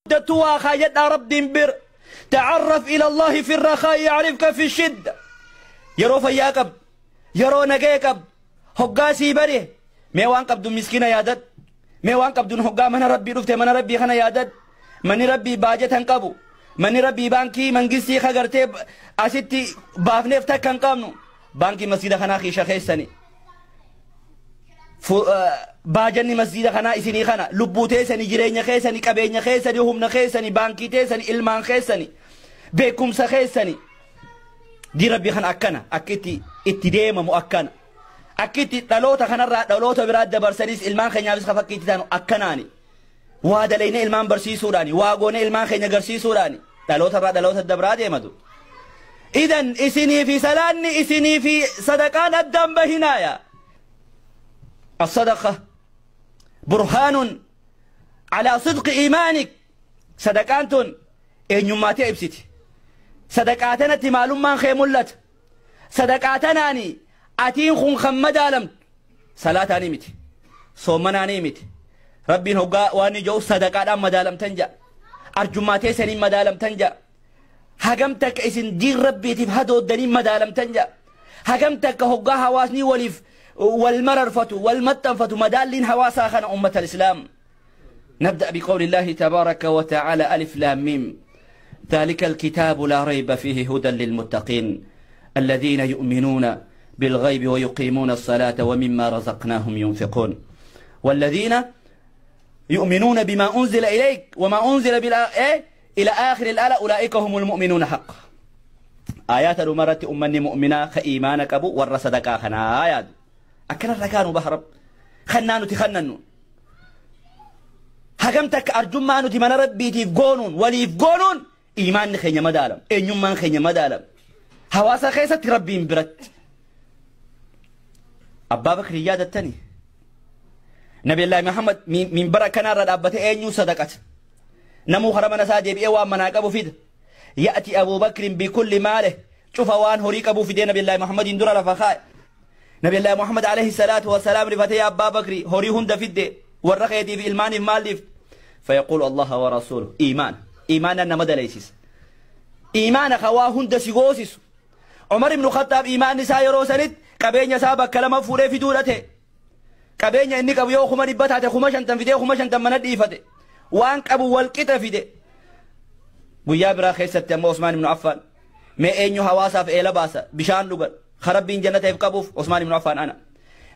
Guddattu waa kaayyadhaa Rabbiin bira. تعرف إلى الله في الرخاء يعرفك في الشدة. Yeroo fayyaa qabdu, yeroo nagee qabdu, hoggaa sii bare mee waan qabdu miskiina yaadadhu. Mee waan qabduun hoggaa mana Rabbii dhufte mana Rabbii kana yaadadhu. Manni Rabbii baajata hin qabu. Manni Rabbii baankii mangistii kagartee asitti baafneef takka hin qabnu. Baankii masjida kanaa kiisha keessani. Baajanni masjida kanaa isinii kana lubbuu teessanii, jireenya keessanii, qabeenya keessanii, humna keessanii, baankii teessanii, ilmaan keessanii, beekumsa keessanii. Diin Rabbii kana akkana akka itti deemamu, akkana akka itti dhaloota kanarraa dhaloota biraa dabarsanis, ilmaan keenyaafis ka fakkiitti taanu akkanaani. Waa dalayne ilmaan barsiisuudhaani, waa goone ilmaan keenya garsiisuudhaani, dhaloota irraa dhaloota dabraa deematu. Idan isinii fi salaanni, isinii fi sadaqaan addaan bahinaaya. الصدقة برهان على صدق إيمانك. Sadaqaan tun eenyummaa tee ibsiti. Sadaqaa tanatti maalummaan kee mul'ata. Sadaqaa tanaani atiin kun kan madaalamtu, salaataanii miti, soommanaanii miti. Rabbiin hoggaa waan ni jedhu sadaqaadhaan madaalamtan jedha, arjummaa teessaniin madaalamtan jedha, hagam takka isin diin Rabbiitiif hadooddanii madaalamtan jedha, hagam takka hoggaa hawaasni waliif wal mararfatu, wal maxxanfatu. Madaalliin hawaasaa kana. أمة الإسلام، نبدأ بقول الله تبارك وتعالى: ألف لام ميم، ذلك الكتاب لا ريب فيه هدى للمتقين الذين يؤمنون بالغيب ويقيمون الصلاة ومما رزقناهم ينفقون والذين يؤمنون بما أنزل إليك وما أنزل بلا إيه؟ إلى آخر الآية، أولئك هم المؤمنون حقا. آيات المرة أمني مؤمنا كإيمانك أبو ور صدقا خنا آيات أكن الركان بحرب خنانو تخننو. Hagam takka arjummaa nuti mana Rabbiitiif goonuun, waliif goonuun, iimaanni keenya madaalam, eenyummaan keenya madaalam hawaasa keessatti, Rabbiin biratti. Abbaa Bakrii yaadattani? Nabiyyallaahi Muhammad minbara kanarra dhaabbate eenyuu sadaqata? Namuu kara mana isaa deebi'ee waan manaa qabu fida. يأتي أبو بكر بكل ماله، cufa waan horii qabu fidee Nabiyallaahi Muhammadiin dura lafa kaa'e. Nabiyallaahi Muhammad عليه الصلاة والسلام rifatee, "Abbaa Bakri, horii hunda fidde, warra keetiif ilmaaniif maal dhiifte?" فيقول: الله ورسوله. إيمان إيمانا nama dalaysis, iimaana ka waa hunda si goosisu. Umar ibn Khattaab iimaan isaa yeroo sanit qabeenya isaa bakka lama fuudhee fiduudha ta'e. Qabeenya inni qabu yoo 100,000 taate, 50,000 fidee 50,000 mana dhiifate. Waan qabu wal qixa fide. Guyyaa biraa keessatti ammoo Usmaan ibn Affaan, mee eenyu hawaasaaf eela baasa, bishaan dhugan karabbiin jannataif qabuuf? Usmaan ibn Affaan, "Ana."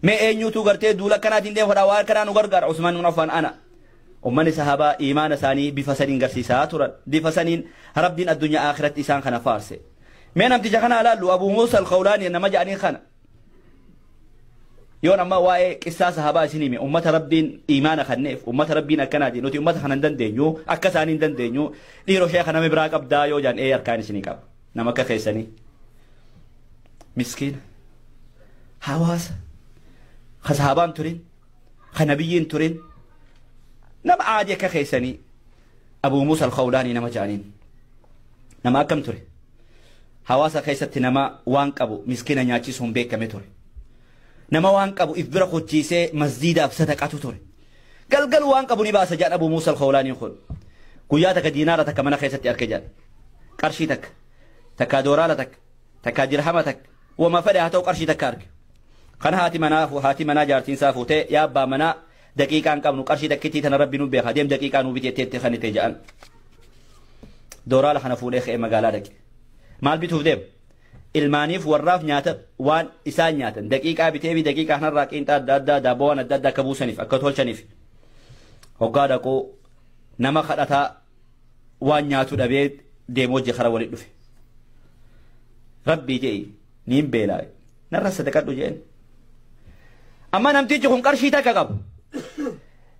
Mee eenyutu gartee duula akkanaatiin deemu waan akkanaa nu gargaara? Usmaan ibn Affaan, "Ana." Ummanni sahabaa iimaana isaanii bifa saniin garsiisaa turan. Bifa saniin Rabbiin addunyaa akhiratti isaan kana faarse. Mee namticha kana ilaallu, Abu Muusa al-Khawlaani nama jedhanii kana. Yoon amma waa'ee qissaa sahabaa isin hime, ummata Rabbiin iimaana kanneef, ummata Rabbiin akkanaati, nuti ummata kana hin dandeenyu, akka isaanii hin dandeenyu. Dhiiroo, sheeka nama biraa qabdaa yoo jaan, ee, harkaan isinii qaba, nama akka keessanii miskiina hawaasa ka sahabaan turin, ka nabiyyiin turin, nama aadii akka keessanii, Abu Muusa al-Khawlaanii nama jedhaniin. Nama akkam ture? Hawaasa keessatti nama waan qabu miskiina nyaachisuun beekame ture. Nama waan qabu if bira kuchiisee masjiidaaf sadaqatu ture. Galgal waan qabu ni baasa jedhan. Abu Muusa al-Khawlaaniin kun guyyaa takka diinaara takka mana keessatti arge jedhan. Qarshii takka, takka dooraala takka, takka dirhama takka, wama fedhe haa ta'u, qarshii takka arge. Kana haati manaa jaartiin isaa fuutee, "Yaa abbaa manaa, daqiiqaan qabnu, qarshii takkittii tana Rabbi nu beeka, deem daqiiqaa nu biteettee itti kanite" jedhan. Dooraala kana fuudhee ka'ee magaalaa dhaqe. Maal bituuf deema? Ilmaaniif warraaf nyaata waan isaan nyaatan daqiiqaa bitee fi daqiiqaa kanarraa qiinxaa adda addaa, daabboo waan adda addaa akka buusaniif, akka tolchaniif. Hoggaa dhaquu nama kadhataa waan nyaatu dhabee deemu hojii kara walitti dhufe. "Rabbii je'i, niin beelaa, narra sadaqadhu" jeen. Amma namtichi kun qarshii takka qabu.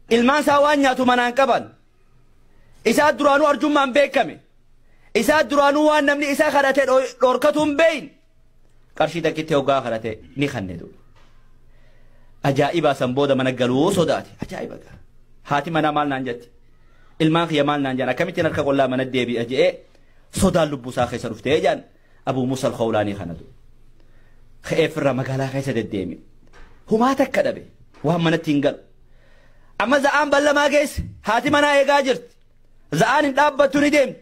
Ilmaan isaa waan nyaatu manaan qaban. Isaa duraanuu arjummaan beekame. Isaa duraanuu waan namni isaa kadhate dhorkatu hin beeyin. Qarshii takkitti hoggaa kadhate ni kannetu. Ajaa'ibaa, san booda mana galuu sodaate. Ajaa'iba gaa. Haati manaa maal naan jetti? Ilmaan kiyya maal naan jedhan? Akkamittiin harka qollaa mana deebi'a je'ee sodaan lubbuu isaa keessa dhuftee jedhan. Abuu Muusa al-Khawlaanii kanatu. Ka'ee firra magaalaa keessa deddeeme. Humaa takka dhabe, waan manatti hin galu. Amma za'aan ballamaa geesse, haati manaa eegaa jirti. Za'aan hin dhaabbattu ni deemti.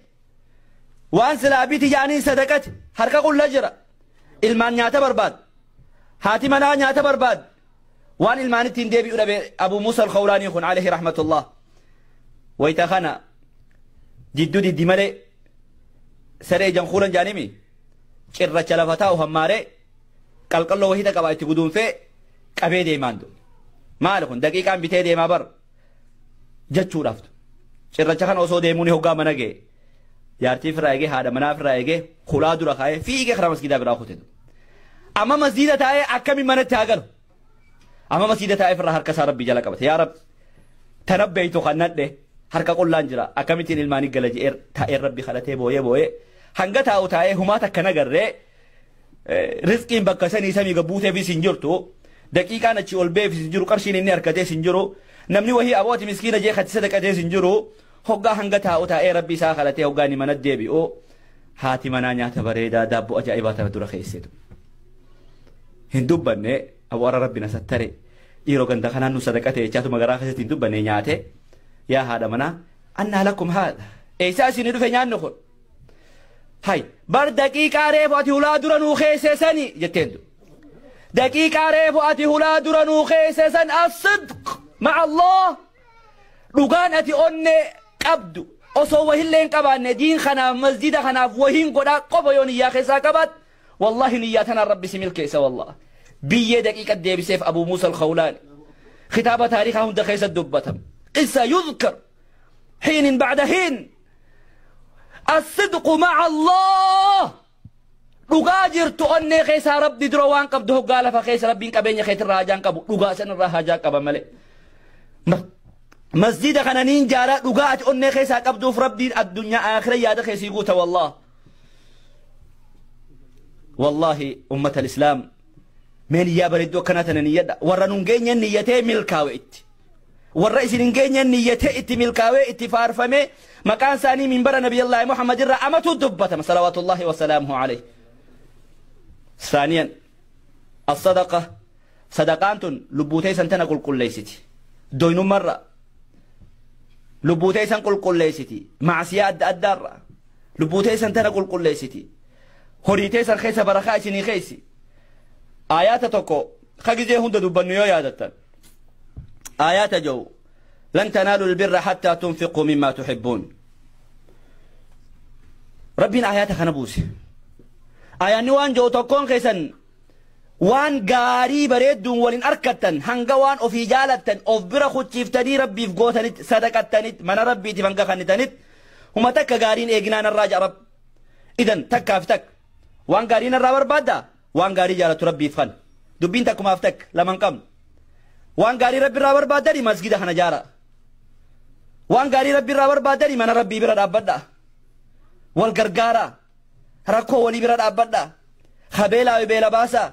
Waan silaa biti jaaniin sadaqate harka qulla jira. Ilmaan nyaata barbaad. Haati manaa nyaata barbaad. Waan ilmaanitti hin deebi'u dhabe Abu Muusa al-Khawlaanii kun alayhi rahmatullah. Wayita kana jidduu diddi malee saree jankuulan jaanimi cirracha lafa taa'u hammaaree qalqalloo wahida qabaa itti guduunfee qabee deemaan du. Maali kun daqiiqaan bitee deemaa bar jechuudhaaf. Cirracha kana osoo deemuu ni hoggaa mana ga'e. Jaartii firraa eegee haadha manaa firraa eegee hulaa dura kaa'ee fiigee karaa masgiidaa biraa kute. Amma masgiida taa'ee akkamiin manatti haa galu? Amma masgiida taa'ee firraa harka isaa rabbii jala qabate. Yaa Rabbi tanabbeeytu kan nadhe harka qullaan jira akkamittiin ilmaanii gala je'ee taa'ee rabbi kadhatee booyee booyee hanga taa'u taa'ee humaa takka nagarree rizqiin bakka sanii samii gabbuuteefis hin jirtu daqiiqaan achi ol beefis hin jiru qarshiin inni harkatees hin jiru namni wahii abooti miskiina jee katti sadaqatees hin jiru hoggaa hanga taa'u taa'ee rabbi isaa kadhatee hoggaa inni mana deebi'u haati manaa nyaata bareedaa daabboo ajaa'ibaa tana dura keesseetu. Hin dubbanne awwaara rabbi na sattare dhiiroo ganda kanaan nu sadaqate jechaatu magaraa keessatti hin dubbanne nyaate yaa haadha manaa annaa lakum haadha eessaa isinii dhufe nyaanni kun hay bar daqiiqaa reefu ati hulaa dura nuu keesse sani jetteen du daqiiqaa reefu ati hulaa dura nuu keesse san as-sidq ma'a Allah dhugaan ati onne qabdu osoo wahillee hin qabaanne diin kanaaf masjida kanaaf wahiin godhaa qofa yoo niyyaa keessaa qabaat wallahi niyyaa tanaan rabbi si milkeessa wallah biyyee daqiiqa deebiseef Abu Muusa al-Khawlaani kitaaba taariikaa hunda keessa dubbatam qissa yudkar hiinin bacda hiin الصدق مع الله dhugaa jirtu onnee keessaa rabbi dura waan qabdu hoggaa lafa keessa rabbiin qabeenya keetirraa hajaan qabu dhugaa sanirraa hajaa qaba malee masjida kana niin jaaraa dhugaa ati onnee keessaa qabduuf rabbiin addunyaa aakhira yaada keessii guuta wallah wallahi ummata alislaam mee niyyaa bareedduu akkanaa tana niyyadha warra nun geenyeen niyyatee milkaawe itti warra isin hin geenyeen niyyatee itti milkaawee itti faarfamee maqaan isaanii minbara nabiyallaahi Muhammad irraa amatu dubbatama salawaatullaahi wasalaamuhu alayhi. ثانيا الصدقة صدقان تن لبوتي سنتنا قل قل ليستي دوين مرة لبوتي سن قل قل ليستي معصية الدار لبوتي سنتنا قل قل ليستي هوريتي سن خيسة برخاء سني خيسي آيات تكو خجزي هند دبنيو يا آيات جو لن تنالوا البر حتى تنفقوا مما تحبون ربنا آيات خنبوسي آياني وان جو تكون خيسن وان غاري بريدون ولين أركتن هنگا وان أوفي جالتن أوف برا خدشيفتني ربي في قوتنت صدقتنت من ربي تفنگا خنتنت هما تكا غارين إيقنان الراجع رب إذن تكا افتك وان غارين الرابر بادا وان غاري جالت ربي فخن دبين تكما افتك لمن قم وان غاري ربي الرابر بادري مسجد خنا جارا وان غاري ربي الرابر بادري من ربي برا دابدا والغرغارا ركو ولي برا دابدا خبيلا وبيلا باسا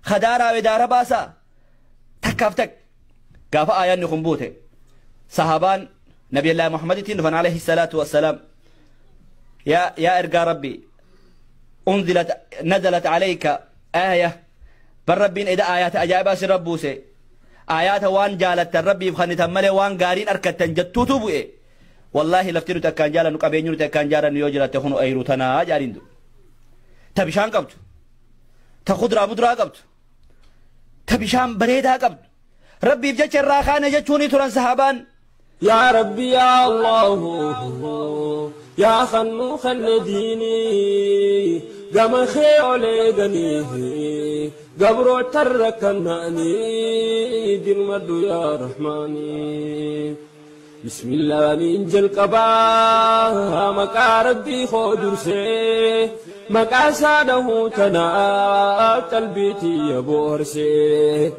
خدارا ودارا باسا تكافتك قافا آيان نخنبوته صحابان نبي الله محمد تندفن عليه الصلاة والسلام يا إرقى ربي أنزلت نزلت عليك آية بل ربين إذا آيات أجابة سربوسي آيات وان جالت ربي بخني تملي وان قارين أركتن جتوتو بؤي والله لفتنو تكان جالا نقابينيو تكان جالا نيوجلا تخنو أيروتنا جارين دو تبشان قبت تخضرا مدرا قبت تبشان بريدا قبت ربي بجتش الراخانة جتشوني تران صحابان يا ربي يا الله يا خنو خن ديني قم خيولي غنيه قبرو تركناني دين مدو يا رحماني بسم الله من جل قبا مكا ربي خودرسي مكا ساده تنا تلبيتي يا بورسي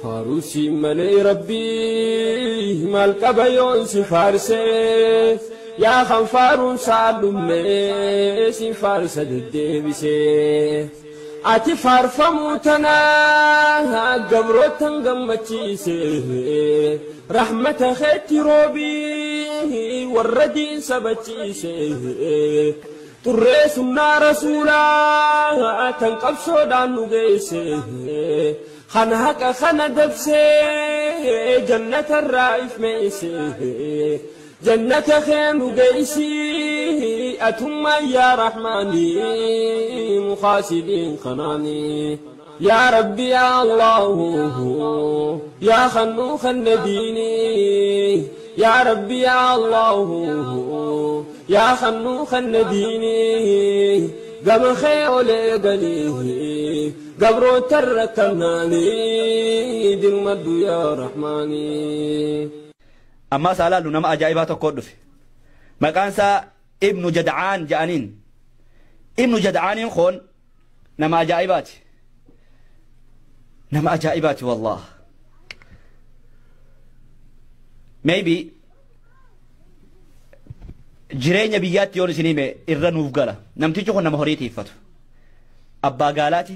فاروسي ملي ربي مالك بيون فارسي يا خنفار سالمي سفارس الدبسي ati faarfamuu tanaa gabrootan gammachiise rahmata keetti roobii warra diin sabachiise xurree sunnaa rasuulaa tan qabsoodhaan nu geesse kan haqa kana dabsee jannatarraa ifmeesse. جنة خيم قيسي أتم يا رحماني مخاسبين خناني يا ربي يا الله يا خنو خنديني يا ربي يا الله يا خنو خنديني قبل خير لقليه قبر تركناني دمد يا رحماني. أما سألالو نما أجائبات قدف مكانسا ابن جدعان جانين ابن جدعان خون نما أجائبات نما أجائبات والله. Maybe jireenya biyyaatti yoon isin hime irra nuuf gala. Namtichi kun nama horii tiiffatu. Abbaa gaalaati,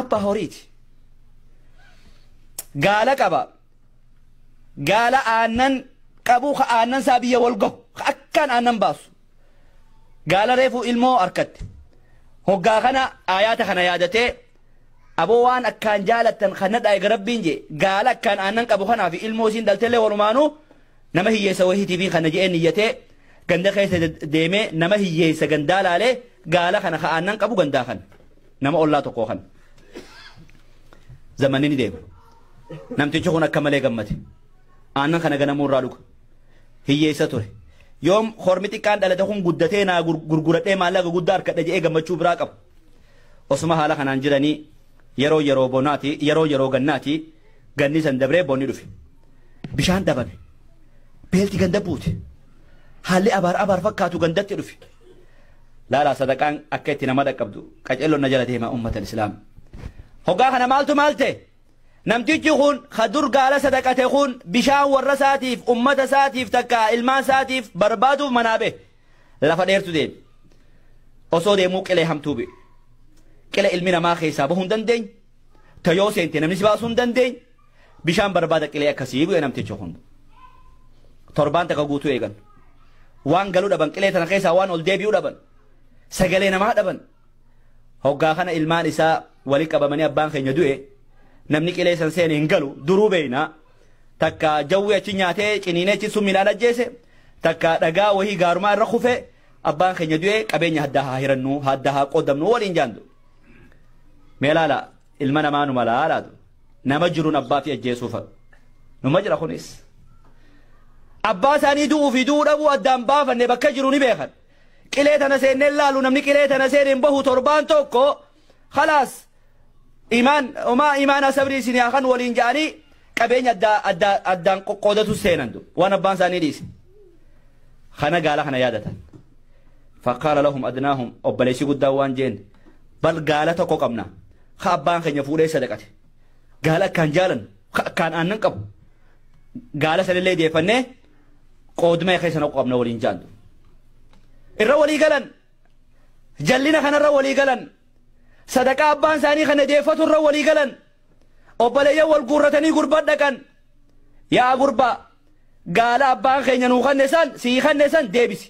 abbaa horiiti. Gaala qaba. Gaala aannan qabu ka aannan isaa biyya wal gahu ka akkaan aannan baasu. Gaala reefuu ilmoo harkatte. Hoggaa kana aayaata kana yaadatee aboo waan akkaan jaalattan kana dhaa'e rabbiin jee gaala akkaan aannan qabu kanaa fi ilmoo isiin dhaltellee walumaanuu nama hiyyeessa wahiitii fi kana je'ee niyyatee ganda keessa deemee nama hiyyeessa gandaa laalee gaala kana ka aannan qabu gandaa kana nama ollaa tokkoo kana. Zamanni ni deema. Namtichi kun akka malee gammade. Aannan kana ganamuu irraa dhuga. Hiyyeessa ture. Yoom hormi xiqqaan dhalate kun guddatee naa gurguradhee maallaqa guddaa harkadha je'ee gammachuu biraa qabu. Osuma haala kanaan jiranii yeroo yeroo bonaati yeroo yeroo gannaati ganni san dabree bonni dhufe. Bishaan dhabame. Beelti ganda buute. Haalli abaar abaar fakkaatu gandatti dhufe. Laalaa sadaqaan akka itti nama dhaqqabdu qaceelloon na jala deemaa uummata islaam. Hoggaa kana maaltu maal ta'e? Namtichi kun kadur gaala sadaqate kun bishaan warra isaatiif ummata isaatiif takka ilmaan isaatiif barbaaduuf manaa bahe. Lafa dheertu deeme. Osoo deemuu qilee hamtuu bu'e. Qile ilmi namaa keessaa bahuu hin dandeenye. Tayoo seente namni si baasuu hin dandeenye. Bishaan barbaada qilee akkasii bu'e namtichi kun. Torbaan takka guutuu eegan. Waan galuu dhaban qilee tana keessaa waan ol deebi'uu dhaban. Sagalee namaa dhaban. Hoggaa kana ilmaan isaa walitti qabamanii abbaan keenya du'e. Namni qilee san seene hin galu duruu beeyna. Takka jawwi achi nyaatee ciniinee achi summiidhaan ajjeese. Takka dhagaa wahii gaarumaa irra kufe abbaan keenya du'e qabeenya haddaa haa hirannu haddaa haa qoodamnu waliin jaandu. Mee laala ilma namaa numa laalaatu nama jiruun abbaa fi ajjeesuufa numa jira kunis. Abbaa isaanii du'uu fi du'uu dhabuu addaan baafanne bakka jiru ni beekan. Qilee tana seennee laalu namni qilee tana seeneen bahu torbaan tokko khalaas imaan omaa imaana sabrii isin haa kan waliin ja'anii qabeenya addaan qoqqoodatu seenan waan abbaan isaanii dhiise. Kana gaala kana yaadatan. Faqaala lahum adnaahum obboleessi guddaa waan jeen bal gaala tokko qabna ka abbaan keenya fuudhee sadaqate. Gaala akkaan jaalan ka akkaan aannan qabu gaala sanillee deeffannee qooduma keessa naqu qabna waliin jaantu. Irra walii galan jallina kanarra walii galan sadaqaa abbaan isaanii kana deeffatu irra walii galan obboleeyyan wal guurratanii gurbaa dhaqan. Yaa gurbaa gaala abbaan keenya nuu kanne san sii kanne san deebisi.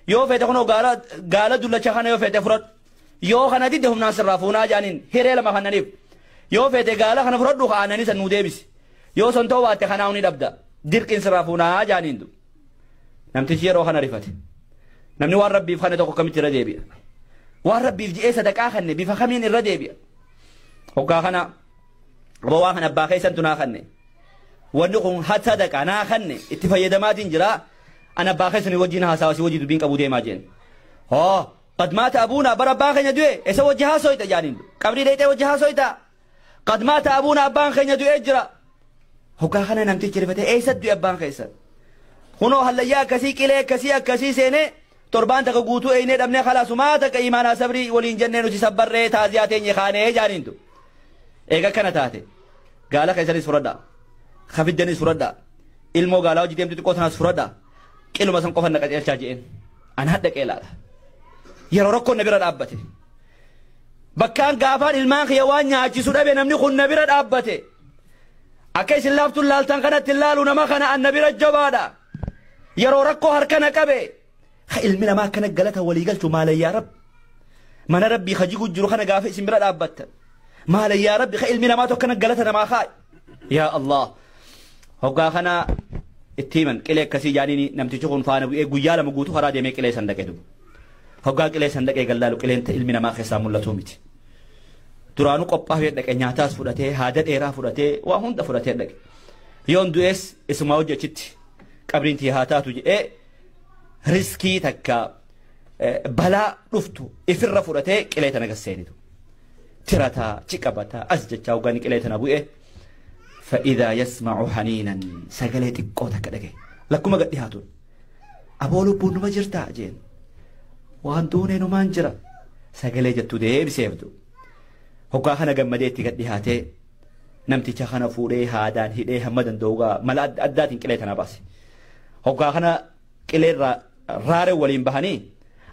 Yoo feete kunoo gaala dullacha kana yoo feete fudhadhu. Yoo kana didde humnaan sirraa fuunaa jaaniin hiree lama kannaniif. Yoo feete gaala kana fudhadhu ka aannanii san nuu deebisi. Yoo san ta'uu baatte kanaa ni dhabda. Dirqiin sirraa fuunaa jaaniin du. Namtichi yeroo kana rifate. Namni waan rabbiif kanne tokko akkamitti irra deebi'a? Waan rabbiif ji'ee sadaqaa kanne bifa kamiin irra deebi'a? Hoggaa kana aboo waan kana abbaa keessantu naa kanne. Wanni kun haa sadaqaa naa kanne itti fayyadamaatiin jira. Ana abbaa keessanii wajjin haasawa si wajjin dubbiin qabuu deemaa jeen. Hoo qad maata abuunaa bara abbaan keenya du'e isa wajji haasoyta jaaniin. Qabrii dheeyxee wajji haasoyta. Qad maata abuunaa abbaan keenya du'ee jira. Hoggaa kana namtichi rifate eessa du'e abbaan keessan? Kunoo hallayyaa akkasii qilee akkasii akkasii seenee torbaan takka guutuu eeynee dhabnee khalaasumaa takka imaanaa sabrii waliin jennee nuti sabbarree taaziyaa teenye kaanee jaaniintu. Eega kana taate gaala keessanis fudhadhaa. Kafiddanis fudhadhaa. Ilmoo gaalaa hojii deemtu xiqqoo tanaas fudhadhaa. Qiluma san qofa na qajeelchaa je'een. An hadda qeelaadha. Yeroo rakkoon na bira dhaabbate. Bakkaan gaafaan ilmaan kiyya waan nyaachisu dhabe namni kun na bira dhaabbate. Akka isin laaftuun laaltan kanatti laalu nama kana an na bira jabaadha. Yeroo rakkoo harka na qabe. Ka ilmi namaa akkana galata walii galchu maalayyaa rabbi. Mana rabbii kajigu jiru kana gaafa isin bira dhaabbattan. Maalayyaa rabbi ka ilmi namaa tokko akkana galata namaa kaa'i. Yaa Allah. Hoggaa kana Itti himan qilee akkasii jaaniini namtichi kun faana bu'ee guyyaa 2 guutuu karaa deemee qilee san dhaqe dubu. Hoggaa qilee san dhaqee gallaalu qileen ilmi namaa keessaa mul'atuu miti. Duraanuu qophaa'ee dhaqe nyaataas fudhatee haada dheeraa fudhatee waa hunda fudhatee dhaqe. Yoon du'es isumaa hojjechitti qabriin tii haa taatu jedhee riskii takka balaa dhuftu ifirra fudhatee qilee tana gasseenitu. Tirataa ciqabataa as jechaa hoggaan qilee tana bu'ee. فإذا يسمع حنينا سجلت القوة كده لكم قد هاتون أبولو بون ما جرتا جين وان دون إنه ما نجرا سجلت جتو ده بسيفدو هو كان جمدتي قد هاته نمتي شخنا فوري هادان هدي همدن دوغا ملا أداتين كليتنا بس هو كان كلي رار ولين بهني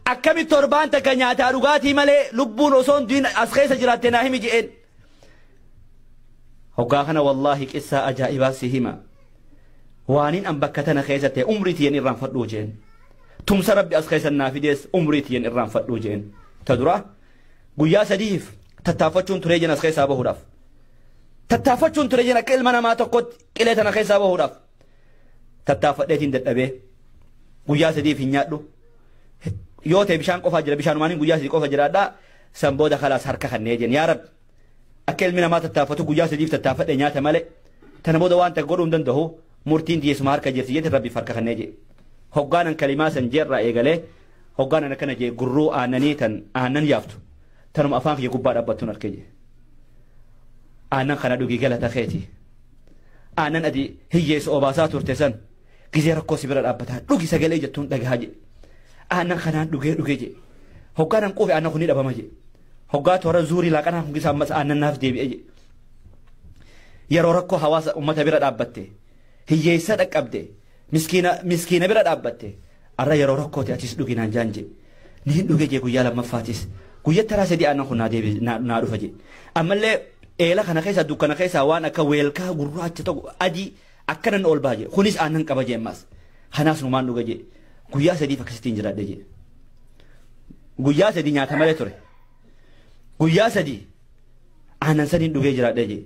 أكمل تربان تكنيا تاروغاتي ملي لبون وصون دين أسخيس جراتنا هم جين هوغا خنا والله قصة أجائبا سيهما وانين أم بكتنا خيزته أمرتي ين إرام فدو جين تمس ربي أسخيس النافديس أمرتي ين إرام فدو جين تدرى قويا سديف تتافتشون تريجن أسخيس أبو هراف تتافتشون تريجن كلمة ما تقول كليتنا خيس أبو هراف تتافتين دت أبي قويا سديف هنياتلو يوتي بشان قفا جرا بشان مانين قويا سديف قفا جرا دا سنبودا خلاص هركا خنيجن يا رب أكل من ما تتافتو قجاس ديف تتافت نياته ملء تنبود وان تقولون دنده مرتين دي اسمها كجرسية ربي فرق خنيجي هقانا كلمة سنجر رأي هقانا نكنا جي قرو آنني تن آنن يافتو تنم أفانك يقبار أبتون الكجي آنن خنا دوغي غلطة خيتي آنن أدي هي أوباسات ورتسن كزي ركو سبر الأبتان دوغي سجلي جتون دغاجي آنن خنا دوغي دوغي جي هقانا قوفي آنن خني دبما جي hoggaa toora zuurii laaqanaa hundi isaa ammas aannan naaf deebi'e jedhe. Yeroo rakkoo hawaasa uummata bira dhaabbatte hiyyeessa dhaqqabde miskiina bira dhaabbatte arra yeroo rakkooti atis dhugi naan jaan jedhe. Ni hin dhuge jee guyyaa lammaffaatis guyyaa taraa sadii aannan kun naa dhufa jedhe. Ammallee eela kana keessa dukkana keessa waan akka weelkaa gurraacha tokko adii akkanan ol baha jedhe. Kunis aannan qaba jee ammas. Kanaas numaan dhuga jedhe. Guyyaa sadiif akkasittiin jiraadhe jedhe. Guyyaa sadii nyaata malee ture. Guyyaa sadii aannan sadiin dhugee jiraadhe jee.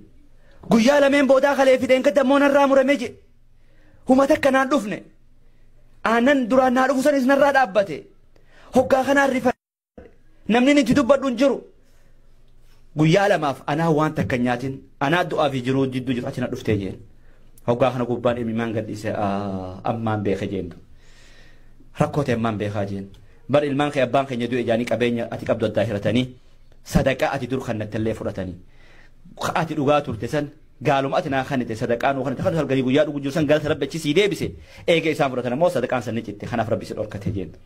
Guyyaa lameen boodaa kalee fideen kadda immoo narraa murame jee. Huma takka naan dhufne. Aannan duraan naa dhufu sanis narraa dhaabbate. Hoggaa kanaan rifa namni itti dubbadhu hin jiru. Guyyaa lamaaf anaa waan takka hin nyaatin anaa du'aa fi jiruu jidduu jiru achi na dhuftee jeen. Hoggaa kana gubbaan ilmimaan gadhiise ammaan beeke jeentu. Rakkoo ta'e ammaan beekaa jeen. Bar ilmaan kee abbaan keenya du'e jaanii qabeenya ati qabdu addaa hiratanii. Sadaqaa ati dur kannattillee fudhatanii ati dhugaa turte san gaaluma ati naa kannite sadaqaa nuu kannite kan halkanii guyyaa dhugu jiru san galata rabbi achi sii deebise eega isaan fudhatan ammoo sadaqaan san ni citte kanaaf rabbi si dhorkate jeentu.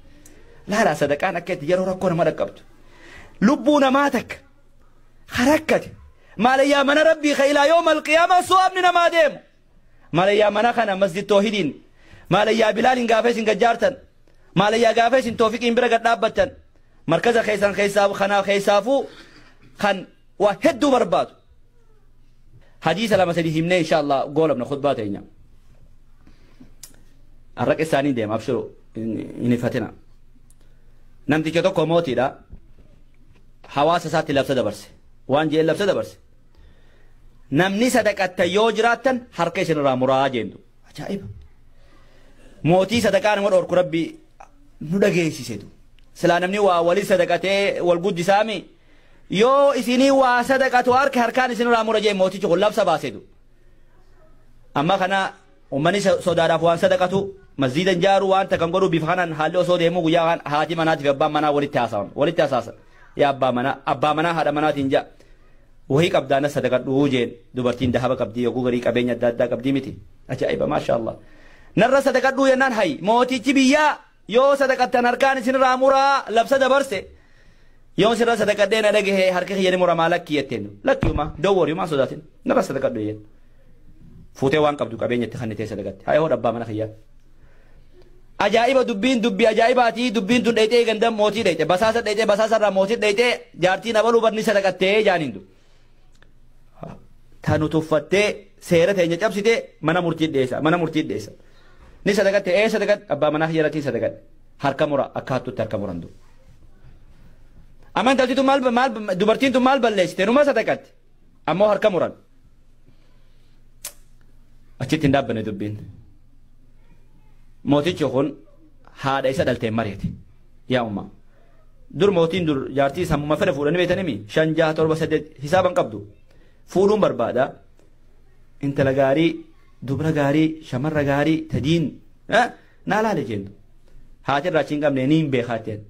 Laalaa sadaqaan akka itti yeroo rakkoo nama dhaqqabtu lubbuu namaa takka harakkate maalayyaa mana rabbii ka ilaa yooma alqiyaamaa su'aabni namaa deemu maalayyaa mana kana masjid toohidiin maalayyaa bilaaliin gaafa isin gajjaartan maalayyaa gaafa isin toofiqiin bira gad dhaabbattan مركز خيسان خيساف خنا خيسافو خن وهدو برباد حديث لما سيدي همني إن شاء الله قول ابن خطبات هنا الرك الثاني ديم أبشروا إني فاتنا نمتي كتو كوموتي دا حواس ساتي لابسة دبرس وان جي لابسة دبرس نمني صدقة يوجراتن حركة سنرا مراجين عجائب موتي صدقان مر أورك ربي ندقيسي سيدو سلا نمني ولي صدقته والجود سامي يو إسيني وصدقته أرك هركان إسيني رامو رجع موتي شغل لابسة باسدو أما خنا ومني صدارة فوان صدقته مسجد جارو وان تكنغرو بفخنا حالو صود همو غيا هاتي منات في أبا منا ولي تاسان ولي تاساس يا أبا منا أبا منا هذا منا تنجا وهي قبضانا صدقة وجين دبرتين ذهب قبضي يقول غريق أبين يداد قبضي متي أجائب ما شاء الله نرى صدقة دويا نان هاي موتي تبيا يو صدقة نركان سن رامورا لبسة دبرسه يوم سر صدقة دينا لقيه هركه يعني مرا مالك كيتين لك يوما دور يوما صدقتين نرى صدقة دويا فوتي وان قبضو قبين يتخنتي صدقة هاي هو ربا منا خيا أجائب دبين دبي أجائباتي دبين تون ديتي غندم موتي ديتي بساسة ديتي بساسة را موتي ديتي جارتي نبلو برني صدقة تي جانين دو تانو تفتة سيرة تيجي جاب منا مرتي ديسا منا مرتي ديسا ني صدقة إيه صدقة أبا منا خيرتي صدقة هركا مرا أكاتو تركا مرندو أما أنت تيجي مال مال دبرتين تمال بلش تنو ما صدقة أما هركا مران أشتي تنداب بني دبين Mootichi kun haadha isa dhalteen mari'ate. Yaa umma. Dur mootiin dur jaartii sammuma fedha fuudhanii beektanimi 5 6 7 8 hisaaban qabdu. Fuudhuun barbaada. Intala gaarii, dubra gaarii, shamarra gaarii, tadiin naa laale jennu. Haati irraa achi hin qabne niin beekaa jetteen.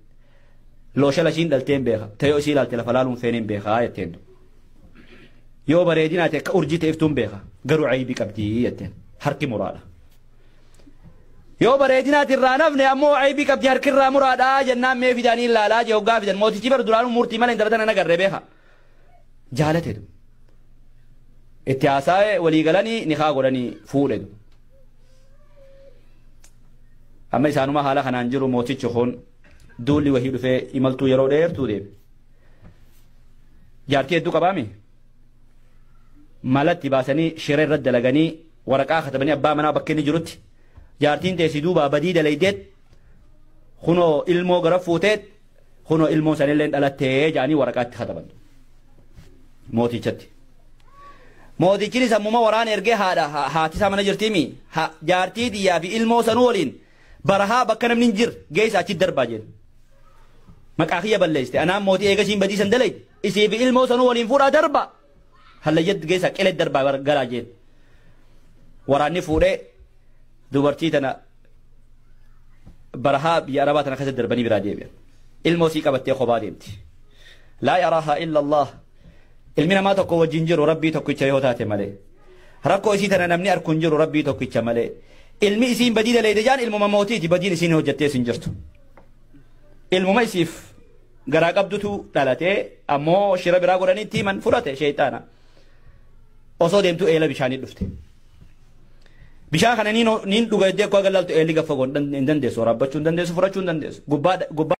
Looshala ishiin dhalteen beeka. Ta'ee isii ilaalte lafa laaluun feeneen beekaa jetteen. Yoo bareedinaa ta'e akka urjii ta'eeftuun beeka. Garuu aybii qabdii jetteen. Harki muraadha. Yoo bareedinaati irraa nafne ammoo aybii qabdi harki irraa muraadha jennaan mee fidanii ilaalaa jee hoggaa fidan. Mootichi bara duraanuu murtii malee intala tana nagarree beeka. Jaalate du. Itti haasa'ee walii galanii nikaa godhanii fuudhe du. Amma isaanuma haala kanaan jiru mootichi kun duulli wahii dhufee imaltuu yeroo dheertuu deeme. Jaartii hedduu qabaami. Malatti baasanii shira irratti dalaganii waraqaa katabanii abbaa manaa bakka inni jirutti jaartiin teessi duubaa badii dalaydeet kunoo ilmoo gara fuuteet kunoo ilmoon sanillee dhalattee jaanii waraqaatti kataban mootichatti. Mootichinis ammuma waraana ergee haadha haati isaa mana jirtiimi jaartii xiyyaa fi ilmoo sanuu waliin barahaa bakka namni hin jirre geessa achi darbaa jedhe. Maqaa kiyya balleessite anaan mootii eega isiin badii san dalayte isii fi ilmoo sanuu waliin fuudhaa darba hallayyatti geessa qilee darbaa galaa jedhe. Waraanni fuudhee dubartii tana barahaa biyya arabaa tana keessa darbanii biraa deebi'an. Ilmoo sii qabattee kophaa deemti. Laa yaraahaa illa Allah. Ilmi namaa tokko wajjin jiru rabbii tokkicha yoo taate malee. Rakkoo isii tana namni arku hin jiru rabbii tokkicha malee. Ilmi isiin badii dalayde jaan ilmuma mootiiti badiin isiin hojjettee isin jirtu. Ilmuma isiif garaa qabdutu dhalatee ammoo shira biraa godhanii itti himan fudhate sheexaana. Osoo deemtu eela bishaanii dhufte. Bishaan kana niin dhuga jettee akka galaaltu eelli gaffa hin dandeessu waraabbachuu hin dandeessu furachuu hin dandeessu. Gubbaa